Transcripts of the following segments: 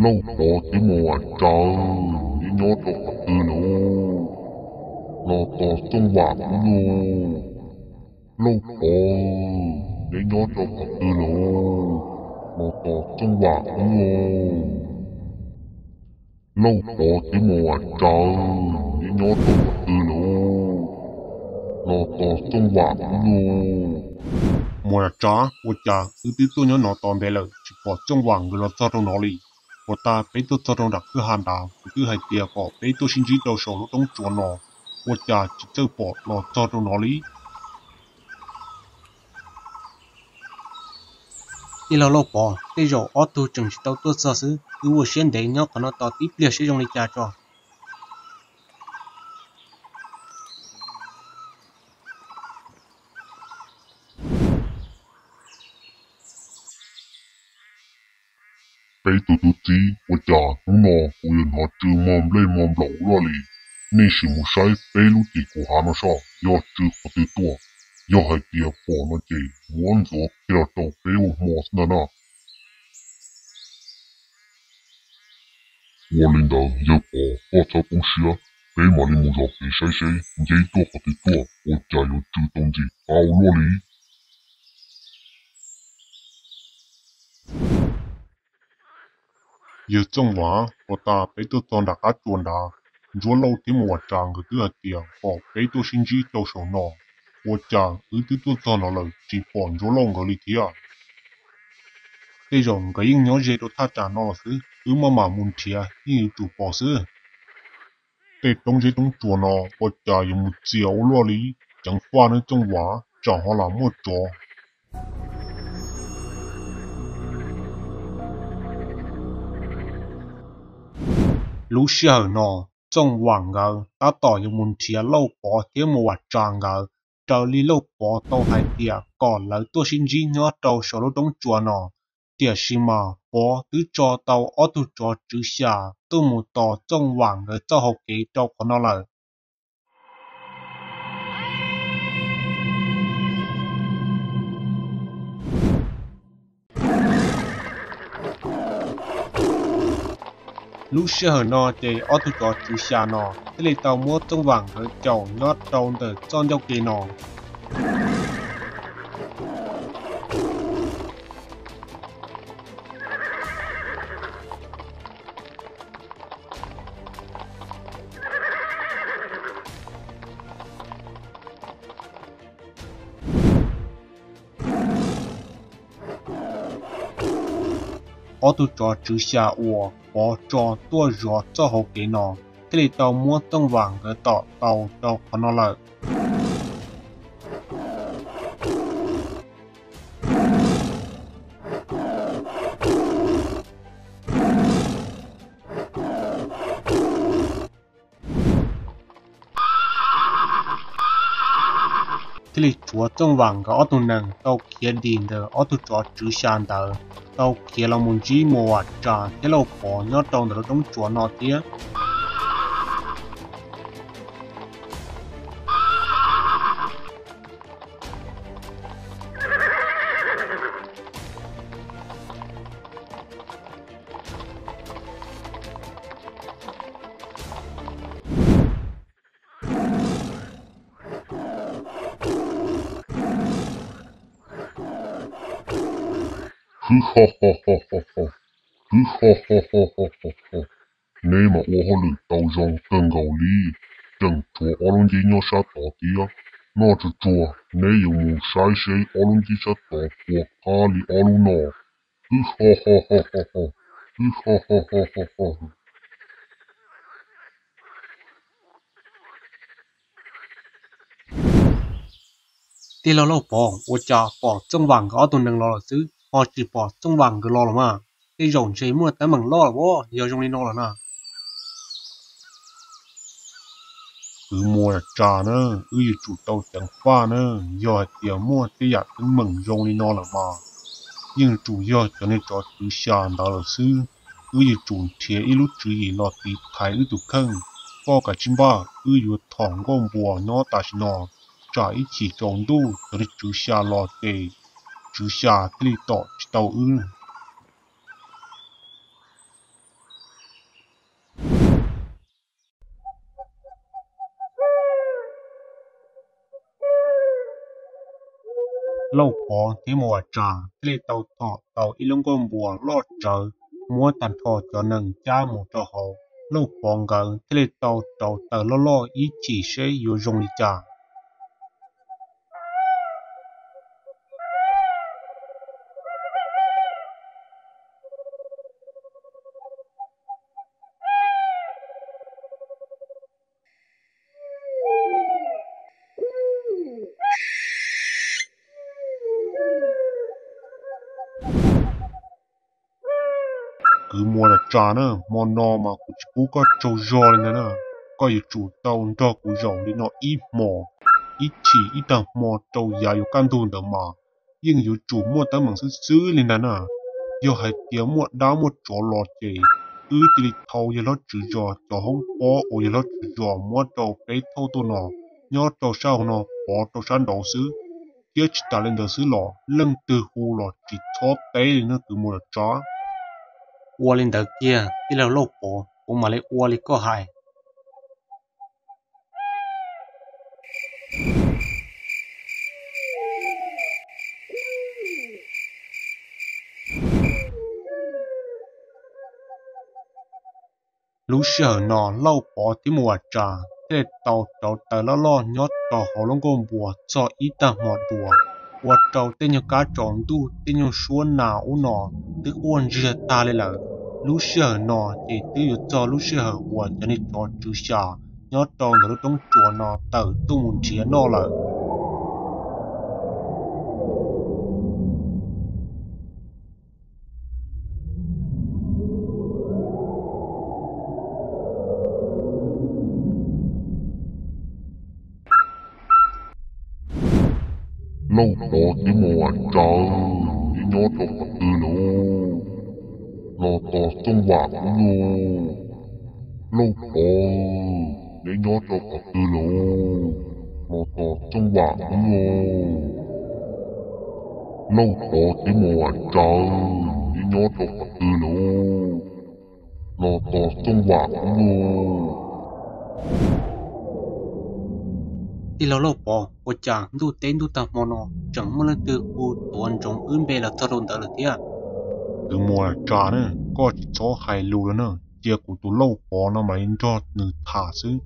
Lauj Pov thiab Muam Vam Tsa, neb nyob rau qhov twg lawm? Los tos Txooj Vam wb lauj. Lauj Pov, neb nyob rau qhov twg lawm? Los tos Txooj Vam wb lauj. Lauj Pov thiab Muam Vam Tsa, neb nyob rau qhov twg lawm? Los tos Txooj Vam wb lauj. Muam Vam Tsa, ua cas wb twb tuaj nyob no tos ntev lawm tsis pom Txooj Vam nkawd los txog rau no li? Puag ta peb tuaj txog rau nram kwj ha nrad kuv twb hais tias kom peb tuaj sib ntsib rau saum lub roob tsuas no, ua cas tsis txawj pom los txog rau no li? Tij laug Lauj Pov, tej zaum ob tug tseem tsis tau tuaj txog xwb, wb ua siab ntev nyob qhov no tos tib pliag seb zoo li cas tso. Peb tus tub txib, ua cas hnub no kuv yuav hnov tsw mog nplej mog nplaum ua luaj li? Nej sim mus saib peb lub tim kuv hav no soj yog tsw qhov twg tuaj. Yog hais tias pom no ces muab ntxuav kiag los rau peb ua hmo xwb ntag na. Ua li ntawd yawg Pov, koj txhob poob siab, peb mam li mus zov kev saib seb nce tuaj qhov twg tuaj, ua cas yuav tsw tau ntxim qab ua luaj li. Yawg Txooj Vam, puag ta peb tuaj txog nram qab tsua nrad, Ntsuab Lauj thiab Muam Vam Tsa nkawd twb hais tias kom peb tuaj sib ntsib rau saum no, ua cas wb twb tuaj txog no lawm tsis pom Ntsuab Lauj nkawd li thiab. Tej zaum nkawd yeej nyob ze rau thaj tsam no los xwb, wb maj mam mus nrhiav yeej yuav tsum pom xwb. Tej roob zeb roob tsuas no ua cas yuav mus txias ua luaj li, ceev faj nawb Txooj Vam, tsam ho lam muaj tsov. Lub sij hawm no, Txooj Vam nkawd tab tom yuav mus nrhiav Lauj Pov thiab Muam Vam Tsa nkawd, raws li Lauj Pov tau hais tias kom lawv tuaj sib ntsib nyob rau saum lub roob tsuas no, tiam sis mas Pov twb tso tau ob tug tsov tswv xya tuaj mus tos Txooj Vam nkawd txoj hau kev rau qhov no lawm. Lub sij hawm no ces ob tug tsov tswv xya no thiaj li tau muab Txooj Vam nkawd caum nyob rau ntawm txoj ncauj ke no. Ob tug tsov tswv xya uas Pov tso tuaj zov txoj hauv kev no thiaj li tau muab Txooj Vam nkawd tom tau rau qhov no lawm. Thiaj li tshuav Txooj Vam nkawd ob tug nees tau khiav dim ntawm ob tug tsov tswv xya ntawd, tau khiav los mus ntsib Muam Vam Tsa thiab Lauj Pov nyob rau ntawm lub roob tsuas no thiab. Hwb ho ho ho ho ho, hwb ho ho ho ho ho ho. Neb mas ua hauj lwm tau zoo kawg nkaus li, tseem tshuav ob lub nceb nyob sab tod thiab. Noj tsuag tsuag, neb yuav mus saib seb ob lub nceb sab tod puas qab li ob lub no. Hwb ho ho ho ho ho, hwb ho ho ho ho ho. Tij laug Lauj Pov, ua cas pom Txooj Vam nkawd ob tug nees los lawm xwb ho tsis pom Txooj Vam nkawd los los mas? Tej zaum ntshe muaj teeb meem loj los as yog zoo li no los na. Kwv Muam Tsa na, wb yuav tsum tau ceev faj na, yog hais tias muaj tej yam teeb meem zoo li no lawm mas yeej tsum yog cov niag tsov tswv xya ntawd lawm xwb. Wb yuav tsum nrhiav ib lub tswv yim los tiv thaiv wb tus kheej. Koj kav tsij npaj, wb yuav thom nkauj npuas nyob tam sim no, tsam ib chim tsaus ntuj cov niag tswv xya los ces tswv xya thiaj li tom tsis tau wb. Lauj Pov thiab Mus Vam Tsa thiaj li tau thom tau ib lub nkuaj npua loj tsawv, muab tag nrho cov neeg cab mus rau hauv. Lauj Pov nkawd thiaj li tau rauv taws loj loj ib chim seb yuav zoo li cas. Kwv Mus Vam Tsa na, hmo no mas kuv tsis pub koj tsaug zog li ntag na. Koj yuav tsum tau nrog kuv zaum li no ib hmos, ib chim ib tag hmo rau yav yuav kaj ntug ntawd mas yeej yuav tsum muaj teeb meem xwb xwb li ntag na. Yog hais tias muaj dab muaj tsov los ces wb cia li thau yawg hlob tswv zos cov hoob pob uas yawg hlob tswv zos muab rau peb thauj tuaj no, nyob rau sab hauv no pov rau sab nraud xwb. Thiab tsis tas li ntawd xwb los leej twg hu los tsis txhob teb li no kwv Mus Vam Tsa. Ua li ntawd kiag tij laug Lauj Pov, kuv mam li ua li koj hais. Lub sij hawm no Lauj Pov thiab Mus Vam Tsa thiaj li tau rauv taws loj loj nyob rau hauv lub nkuaj npua txog ib tag hmo dua, ua rau tej nyuag kab tsaus ntuj tej nyuag suab nas ub no twb quaj ntsiag tag li lawm. Lub sij hawm no ces twb yuav txog lub sij hawm uas cov niag tsov tswv xya nyob rau ntawm lub roob tsuas no tawm tuaj mus nrhiav noj lawm. Lauj Pov thiab Mus Vam Tsa, neb nyob rau qhov twg lawm? Los tos Txooj Vam wb lauj. Lauj Pov, neb nyob rau qhov twg lawm? Los tos Txooj Vam wb lauj. Lauj Pov thiab Mus Vam Tsa, neb nyob rau qhov twg lawm? Los tos Txooj Vam wb lauj. Tij laug Lauj Pov, ua cas ntuj teb ntuj tag hmo no tseem muaj leej twg hu tuav ntsoov wb npe los txog rau ntawd lawm thiab? Kwv Mus Vam Tsa na, koj tsis txhob hais lus lawm na, cia kuv tus Lauj Pov no mam li nrog nws tham xwb.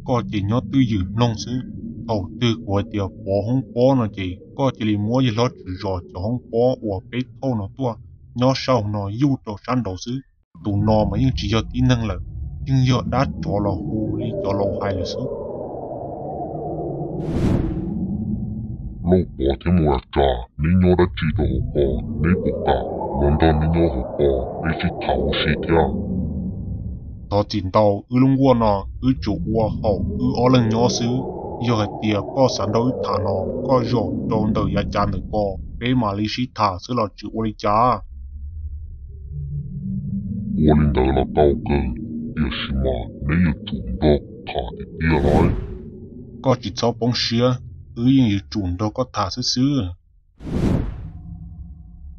Koj ces nyob twj ywm mloog xwb. Thaum twg kuv hais tias pov hoob pob no ces koj cia li muab yawg hlob tswv zos cov hoob pob uas peb thauj no tuaj, nyob sab hauv no yuj rau sab nraud xwb. Tus no mas yeej tsis yog tib neeg lawm, yeej yog dab tsov los hu li cov laus hais lawm xwb. Lauj Pov thiab Mus Vam Tsa, neb nyob dab tsi rau hauv ko? Neb puas kam los nrog neb nyob hauv ko peb sib tham ua si thiab? Thov txim ntau, wb lub nkuaj no wb tsuas ua haum wb ob leeg nyob xwb. Yog hais tias koj xav nrog wb tham no, koj zaum rau ntawm yav cav ntawm ko, peb mam li sib tham xwb los tsis ua li cas. Ua li ntawd los tau kawg, tiam sis mas neb yuav tsum nrog tham tiag tiag lauj. Koj tsis txhob poob siab, wb yeej yuav tsum nrog koj tham xwb xwb.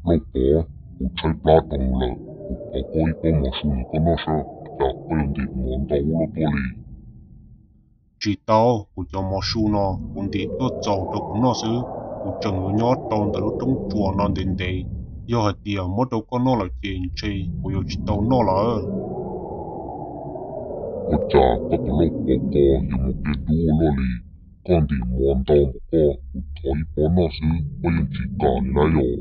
Lauj Pov, kuv tshaib plab rau lawm, kuv thov koj ib pob mov su nws koj noj saib, cas koj yuav ntim mov ntau ua luaj tuaj li. Tsis tau, kuv cov mov su no kuv ntim tuaj txaus rau kuv noj xwb. Kuv tseem yuav nyob rau ntawm lub roob tsuas no ntev ntev, yog hais tias muab rau koj noj lawm ces ntshe kuv yuav tsis tau noj lawm. Ua cas koj tus Lauj Pov ko yuav mus qias dub ua luaj li? Koj ntim mov ntau npaum koj, kuv thov ib pob noj xwb koj yeej tsis kam li lauj.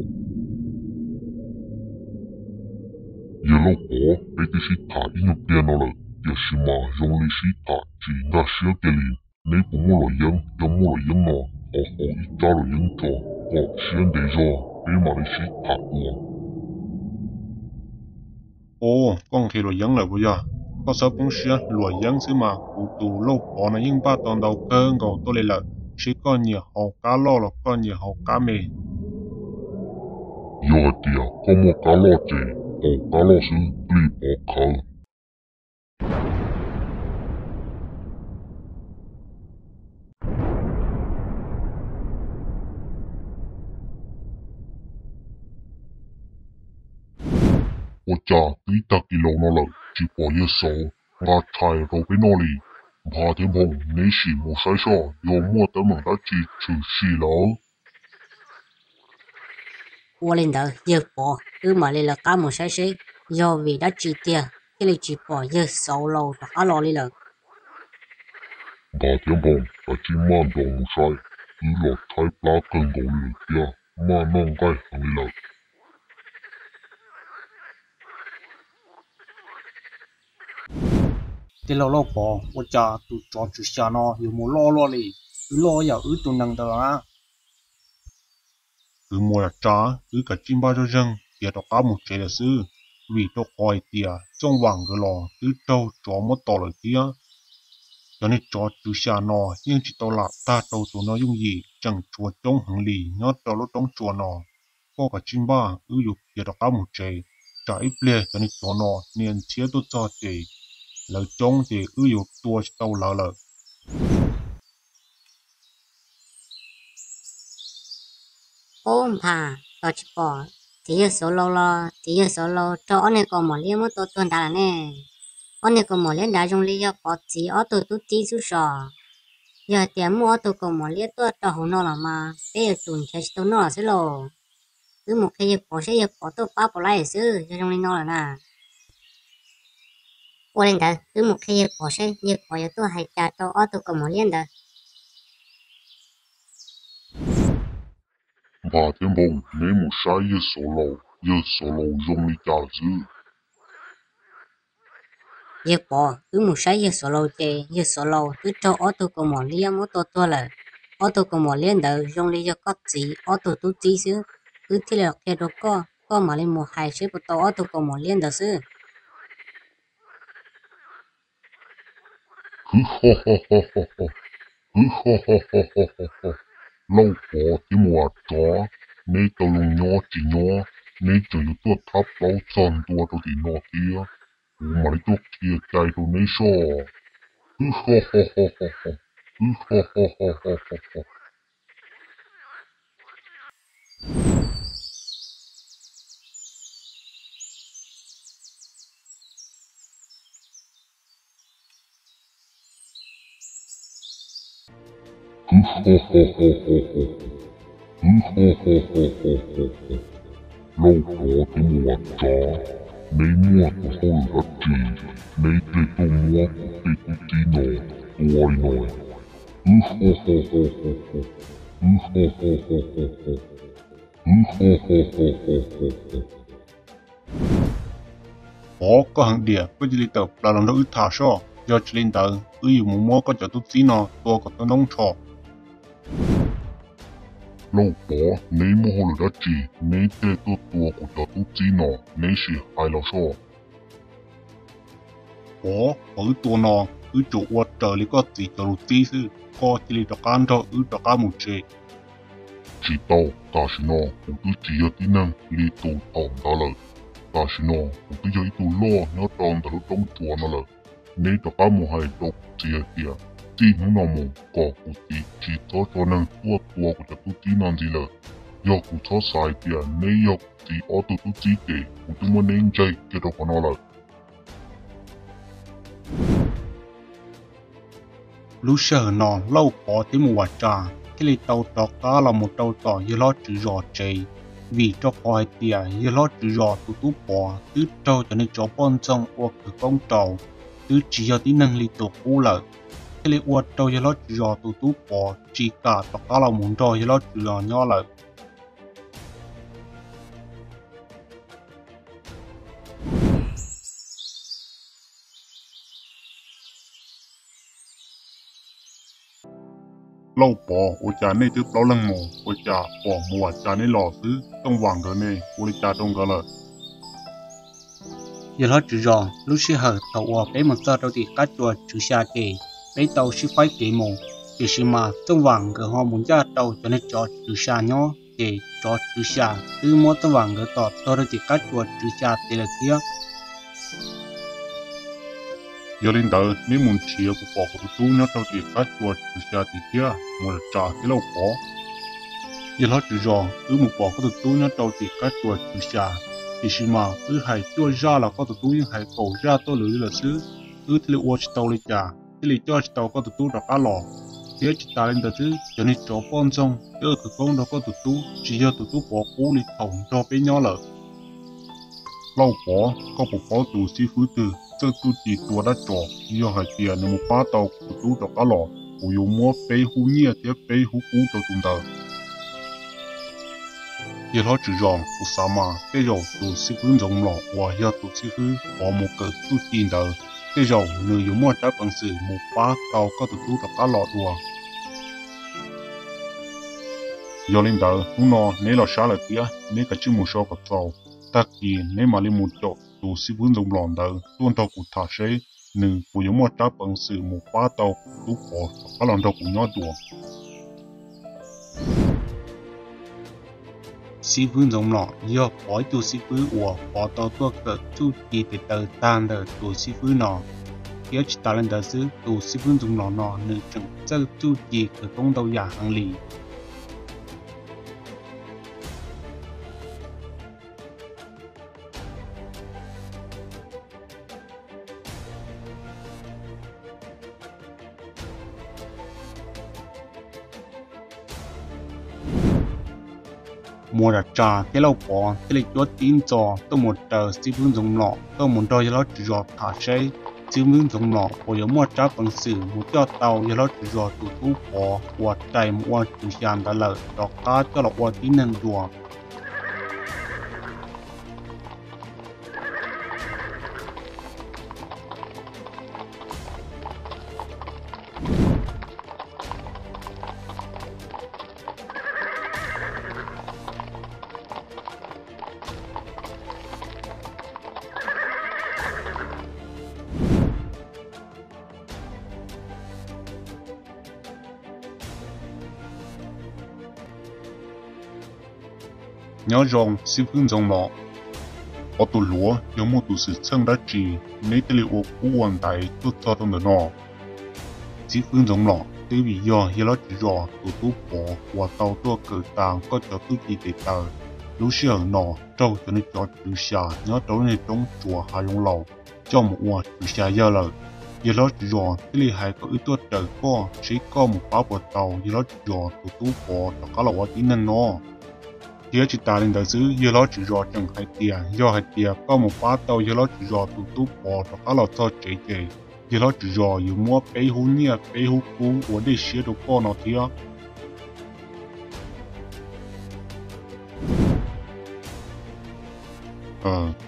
Yawg Lauj Pov, peb twb sib tham ib nyuag pliag no lawm, tiam sis mas zoo li sib tham tsis nkag siab kiag li. Neb puas muaj luam yeeb? Yog muaj luam yeeb no, thov haus ib tsab luam yeeb tso kom siab ntev zog peb mam li sib tham dua. Ua, koj nqhis luam yeeb lawm puas yog? Koj txhob poob siab, luam yeeb xwb mas kuv tus Lauj Pov no yeej npaj tau ntau kawg nkaus tuaj li lawm, seb koj nyiam haus kab loj los koj nyiam haus kab me. Yog hais tias koj muaj kab loj ces haus kab loj xwb, plig pov khawv. Ua cas twb ib tag kis laus no lawm tsis pom yawg Xauv nqa tshais rau peb noj li? Npha thiab Nphoo, neb sim mus saib soj yog muaj teeb meem dab tsi tshwm sim lawm. Ua li ntawd yawg Pov, wb mam li lawv qab mus saib seb yog vim dab tsi tiag thiaj li tsis pom yawg Xauv Laus rov qab los li lawm. Npam thiab Npoo, kav tsij maj nroos mus saib, wb los tshaib plab kawg nkaus li lawm thiab maj noj nqaij heev li lawm. Tij laug Lauj Pov, ua cas tus tsov tswv xya no yuav mus loj luaj li, twb loj yam wb tus nees ntawd na. Kwv Muas Tsav, wb kav tsij npaj zoj zeeg khiav rov qab mus tsev lawm xwb, vim rau qhov hais tias Txooj Vam nkawd los twb raug tsov muab tom lawm thiab. Cov niag tsov tswv xya no yeej tsis tau lam tag rau tus no yooj yim, tseem tshuav coob heev li nyob rau lub roob tsua no. Koj kav tsij npaj, wb yuav khiav rov qab mus tsev, tsam ib pliag cov niag tsov no nias ntxhiab tuaj txog ces lawv coob ces wb yuav tua tsis tau lawv lawm. Ub, Npam, tos tsis pom txiv yawg Xauv Laus los, txiv yawg Xauv Laus raug ob niag kaus mom liab muab tua tuag nrad lawm ne. Ob niag kaus mom liab nrad zoo li yog Pov txiv ob tug tub txib xwb sas. Yog hais tias muaj ob tug kaus mom liab tuaj rau hauv no los mas peb yuav tsum nrhiav tsis tau noj xwb lauj. Wb mus qhia yawg Pov seb yawg Pov tuaj pab puas laib xwb, yog zoo li no lawm na. Ua li ntawd wb mus qhia yawg Pov seb yawg Pov yuav tuaj hais cas rau ob tug kaus mom liab ntawd. Npam thiab Npoo, neb mus saib yawg Xauv Laus, yawg Xauv Laus zoo li cas lawm xwb. Yawg Pov, wb mus saib yawg Xauv Laus ces yawg Xauv Laus twb raug ob tug kaus mom liab muab tua tuag lawm. Ob tug kaus mom liab ntawd zoo li yog koj txiv ob tug tub txib xwb. Wb thiaj li los qhia rau koj, koj mam li mus hais seb puas tau ob tug kaus mom liab ntawd xwb. Lauj Pov thiab Muas Tsav, neb tau zoo nyob tsis nyob, neb tseem yuav tuaj thab plaub txog ntua rau tim no thiab. Kuv mam li tuaj qhia cai rau neb soj. Lauj Pov thiab Muas Tsav, neb muaj tus hauj lwm dab tsi, neb thiaj tuaj muab kuv tej tub txib no tua li no? Pov, koj heev diam, koj cia li tawm plaws los nrog wb tham soj, yog tsis li ntawd wb yuav mus muab koj cov tub txib no tua kom tau ntoob nrho. Lauj Pov, neb muaj hauj lwm dab tsi, neb thiaj tuaj tua kuv cov tub txib no, neb sim hais los soj. Pov, qhov wb tua no, wb tsuas ua raws li koj txiv cov lus txib xwb, koj cia li rov qab nrog wb rov qab mus tsev. Tsis tau, tam sim no kuv twb tsis yog tib neeg li tus thaum ntawd lawm. Tam sim no kuv twb yog ib tug loj nyob rau ntawm lub roob tsua no lawm. Neb rov qab mus hais rau kuv txiv hais tias txij hnub no mus kom kuv txiv tsis txhob tso neeg tuaj tua kuv cov tub txib no ntxiv lawm. Yog kuv txhob xav hais tias neb yog kuv txiv ob tug tub txib ces kuv twb muab neb ntseg kiag rau qhov no lawm. Lub sij hawm no Lauj Pov thiab Muas Tsav thiaj li tau rov qab los mus rau tom yawg hlob tswv zos tsev, vim rau qhov hais tias yawg hlob tswv zos tus tub Pov twb raug cov niag tsov poj ntxoog ua khawv koob rau, twb tsis yog tib neeg li tus qub lawm, thiaj li ua rau yawg hlob tswv zos tus tub Pov tsis kam rov qab los mus nrog yawg hlob tswv zos nyob lawm. Lauj Pov, ua cas nej twb plaub leeg mus, ua cas pom Muas Tsav neb los xwb, Tooj Vam nkawd ne, ua li cas rau nkawd lawm? Yawg hlob tswv zos, lub sij hawm thaum uas peb mus txog rau tim qab tsua tswv xya ces peb tau sib faib kev mus, tiam sis mas Tooj Vam nkawd ho mus ncaj rau cov niag tsov tswv xya nyob, ces tsov tswv xya twb muab Tooj Vam nkawd tom tuag rau tim qab tsua tswv xya tid lawm thiab. Yog li ntawd neb mus nrhiav kuv pom kuv tus tub nyob rau tim qab tsua tswv xya tid thiab, Muas Tsav thiab Lauj Pov. Yawg hlob tswv zos, wb mus pom koj tus tub nyob rau tim qab tsua tswv xya, tiam sis mas wb hais cuaj zaj los koj tus tub yeej hais kaum zaj tuaj lwm li lawm xwb, wb thiaj li ua tsis tau li cas, thiaj li coj tsis tau koj tus tub rov qab los. Thiab tsis tas li ntawd xwb, cov niag tsov poj ntxoog twb khawv koob nrog koj tus tub, tsis yog tus tub Pov qub li thaum nrog peb nyob lawm. Lauj Pov, koj puas paub tus xib fwb twg txawj txuj ci tua dab tsov? Yog hais tias nws mus pab tau kuv tub rov qab los, kuv yuav muab peb hub nyiaj thiab peb hub kub rau tus ntawd. Yawg hlob tswv zos, kuv xav mas tej zaum tus xib fwb Ntxoov Mlom uas yog tus xib fwb Pov mus kawm txuj ci ntawd, tej zaum nws yuav muaj rab peev xwm mus pab tau koj tus tub rov qab los dua. Yog li ntawd hnub no neb los sab lawm thiab, neb kav tsij mus so kom txaus, tag kis neb mam li mus caum tus xib fwb Ntxoov Mlom ntawd tuaj nrog kuv tham seb nws puas yuav muaj rab peev xwm mus pab tau tub Pov rov qab los nrog kuv nyob dua. Xib fwb Ntxoov Mlom yog Pov ib tug xib fwb uas Pov tau tuaj kawm txuj ci tes taw tag ntawm tus xib fwb no. Thiab tsis tas li ntawd xwb, tus xib fwb Ntxoov Mlom no nws tseem txawj txuj ci khawv koob ntau yam heev li. Muas Zam Tsa thiab Lauj Pov thiaj li cuab tib ntxo tuaj mus raws xib fwb Ntxoov Mlom tuaj mus nrog yawg hlob tswv zos tham seb xib fwb Ntxoov Mlom puas yuav muaj rab peev xwm mus coj tau yawg hlob tswv zos tus tub Pov uas rais mus ua tswv xya ntawd lawm rov qab coj los ua tib neeg dua. Nyob zoo xib fwb Ntxoov Mlom. Ob tug hluas, yog muaj tus xwm txheej dab tsi, neb thiaj li ua kub ua ntaiv tuaj txog rau ntawm no? Xib fwb Ntxoov Mlom, twb vim yog yawg hlob tswv zos tus tub Pov uas tau tuaj kawm tas koj cov txuj ci tes taw, lub sij hawm no raug cov niag tsov tswv xya nyob rau lub niag roob tsuas hav zoov laus coj mus ua tswv xya yawg lawm. Yawg hlob tswv zos thiaj li hais kom wb tuaj raws koj seb koj mus pab puas tau yawg hlob tswv zos tus tub Pov rov qab los ua tib neeg no. Thiab tsis tas li ntawd xwb, yawg hlob tswv zos tseem hais tias yog hais tias koj mus pab tau yawg hlob tswv zos tus tub Pov rov qab los txog tsev ces yawg hlob tswv zos yuav muab peb hub nyiaj peb hub kub ua dej siab rau koj no thiab.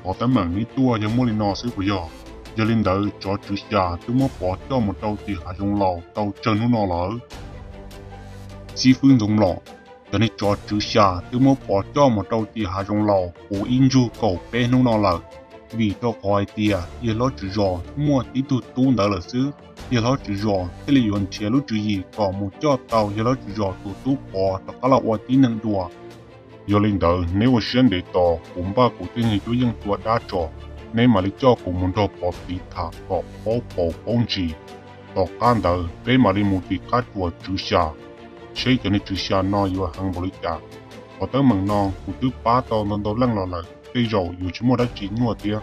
Qhov teeb meem neb tuaj yog muaj li no xwb puas yog? Yog li ntawd tsov tswv xya twb muab Pov coj mus rau tim hav zoov laus tau tsawg hnub no lawm? Xib fwb Ntxoov Mlom, cov niag tsov tswv xya twb muab Pov coj mus rau tim hav zoov laus puv ib ntsug kaum peb hnub no lawm. Vim rau qhov hais tias yawg hlob tswv zos muaj tib tug tub ntawd lawm xwb, yawg hlob tswv zos thiaj li yuav nrhiav lub tswv yim kom mus coj tau yawg hlob tswv zos tus tub Pov rov qab los ua tib neeg dua. Yog li ntawd neb ua siab ntev tos kuv npaj kuv tej niag cuab yeej tua dab tso, neb mam li coj kuv mus nrog Pov tiv tham kom paub paus paub ntsis. Tom qab ntawd peb mam li mus tim qab tsuas tswv xya, seb cov niag tswv xya no yuav heev npaum li cas. Qhov teeb meem no kuv twb pab tau ntau ntau leej los lawm, tej zaum yuav tsis muaj dab tsi nyuaj thiab.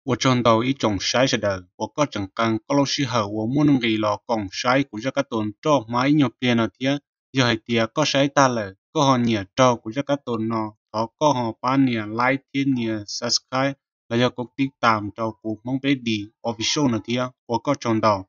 Ua tsaug ntau ib tsoom saib sawv daws uas koj tseem qee koj lub sij hawm uas muaj nuj nqis los koom saib kuv zaj kab tus nroj hmab ib nyuag pliag no thiab. Yog hais tias koj saib tag lawm koj ho nyiam raug kuv zaj kab tus no, thov koj ho pab nias like thiab nias subscribe los yog kov tib tam rau kuv Hmoob Peb Dis Official no thiab. Ua koj tsaug ntau.